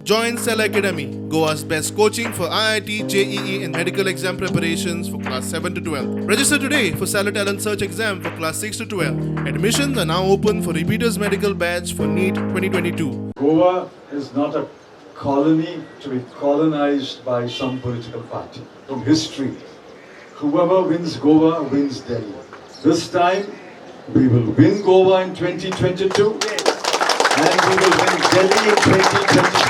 Join Cell Academy, Goa's best coaching for IIT, JEE, and medical exam preparations for class 7 to 12. Register today for Stellar Talent Search exam for class 6 to 12. Admissions are now open for repeaters medical batch for NEET 2022. Goa is not a colony to be colonized by some political party. From history, whoever wins Goa wins Delhi. This time, we will win Goa in 2022 and we will win Delhi in 2024.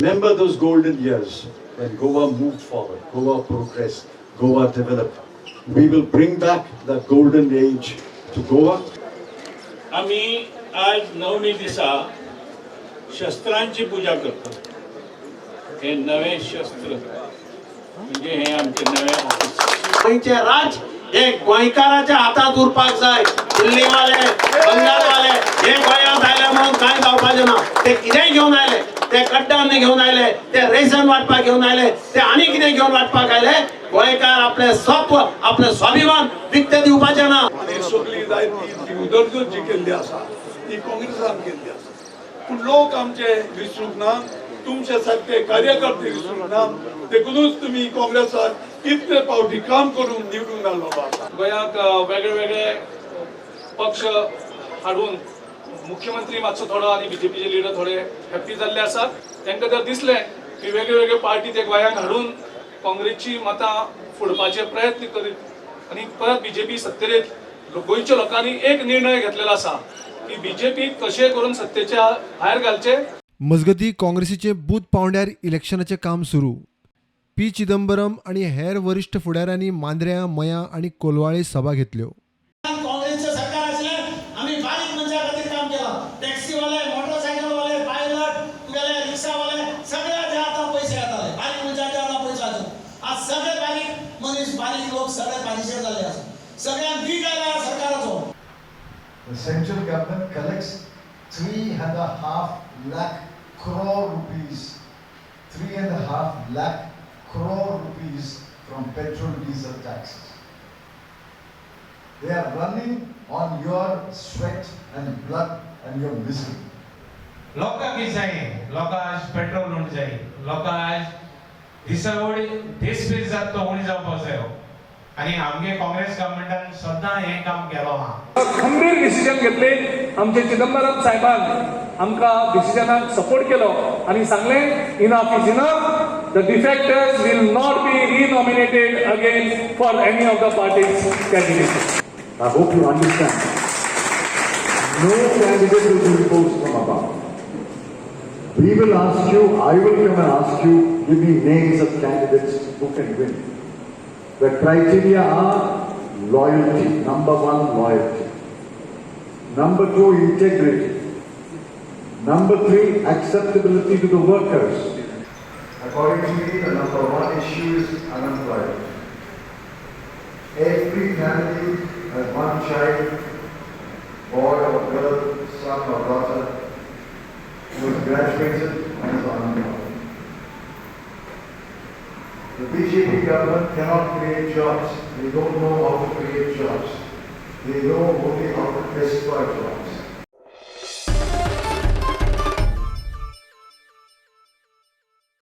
Remember those golden years when Goa moved forward, Goa progressed, Goa developed. We will bring back that golden age to Goa. आमी आज नवमी दिसा शस्त्रांची पुजा करतात. हे नवे शस्त्र म्हणजे हे आमचे नवे ऑफिस. गोंयचें राज्य हे गोंयकाराच्या हातांत उरपाक जाय. दिल्लीवाले, बंगालवाले हे गोंयांत आयले म्हणून कांय जावपाचें ना. ते कितेंय घेवन आयले, ते कड्डान्न घेवन आयले, ते रेशन वांटपाक घेवन आयले, ते आनी कितें घेवन वांटपाक आयले. गोंयकार आपलें सत्व, आपलें स्वाभिमान विकते दिवपाचें ना. आनी सगळी जायती ती उदरगत जी केल्ली आसा ती काँग्रेसान केल्ली आसा, पूण लोक आमचे विसरूंक ना, तुमचे सारके कार्यकर्ते विसरूंक ना. देखूनच तुमी काँग्रेसाक इतले फावटी काम करून निवडून घाल्लो आसा. गोंयांत वेगळे वेगळे पक्ष हाडून मुख्यमंत्री मातसो थोडो आनी बीजेपीचे लिडर थोडे हॅप्पी जाल्ले आसात. तांकां जर दिसलें की वेगळे वेगळे पार्टी ते गोंयांत हाडून काँग्रेसची मतां फोडपाचे प्रयत्न करीत आनी परत बीजेपी सत्तेर येत, गोंयच्या लोकांनी एक निर्णय घेतलेलो आसा की बीजेपी कशें करून सत्तेच्या भायर घालचे. मजगतीं, काँग्रेसीचे बूथ पावंड्यार इलेक्शनाचें काम सुरू. पी चिदंबरम आनी हेर वरिश्ठ फुडाऱ्यांनी मांद्र्यां, मयां आनी कोलवाळे सभा घेतल्यो. काँग्रेसचं सरकार असल्यान आमी बारीक मनशा खातीर काम केलां. टॅक्सीवाले, मोटरसायकलवाले, पायलट, तुगेले रिक्षावाले, सगळ्याच्या हातान पयशे येताले. बारीक मनशाच्या हातान पयशे आसून आज सगळे बारीक मनीस, बारीक लोक सगळे पादिशेर जाल्ले आसा. सगळ्यांक वीट आयला सरकाराचो. The central government collects 3.5 lakh crore rupees, 3.5 lakh crore rupees from petrol diesel taxes. They are running on your sweat and blood and your misery. लोकांक कितें जाय? लोकां आज पेट्रोल उणें जाय. लोकां आज दिसा वडी दीस जाता तो उणें जावपाक जायो आनी आमगे काँग्रेस गव्हर्मेंटान सद्दां हें काम केलो आहा. खंबीर डिसिजन घेतले. आमचे चिदंबरम साहेबान आमकां डिसिजनाक सपोर्ट केलो आनी सांगलें, "Enough is enough. The defectors will not be renominated again for any of the parties' candidate." I hope you understand. No candidate will be imposed from above. We will ask you, I will come and ask you, give me names of candidates who can win. The criteria are loyalty, number one, loyalty. Number two, integrity. Number three, acceptability to the workers. According to me, the number one issue is unemployment. Every family has one child, boy or girl, son or daughter, who has graduated and is unemployed. The BJP government cannot create jobs. They don't know how to create jobs. They know only how to destroy jobs.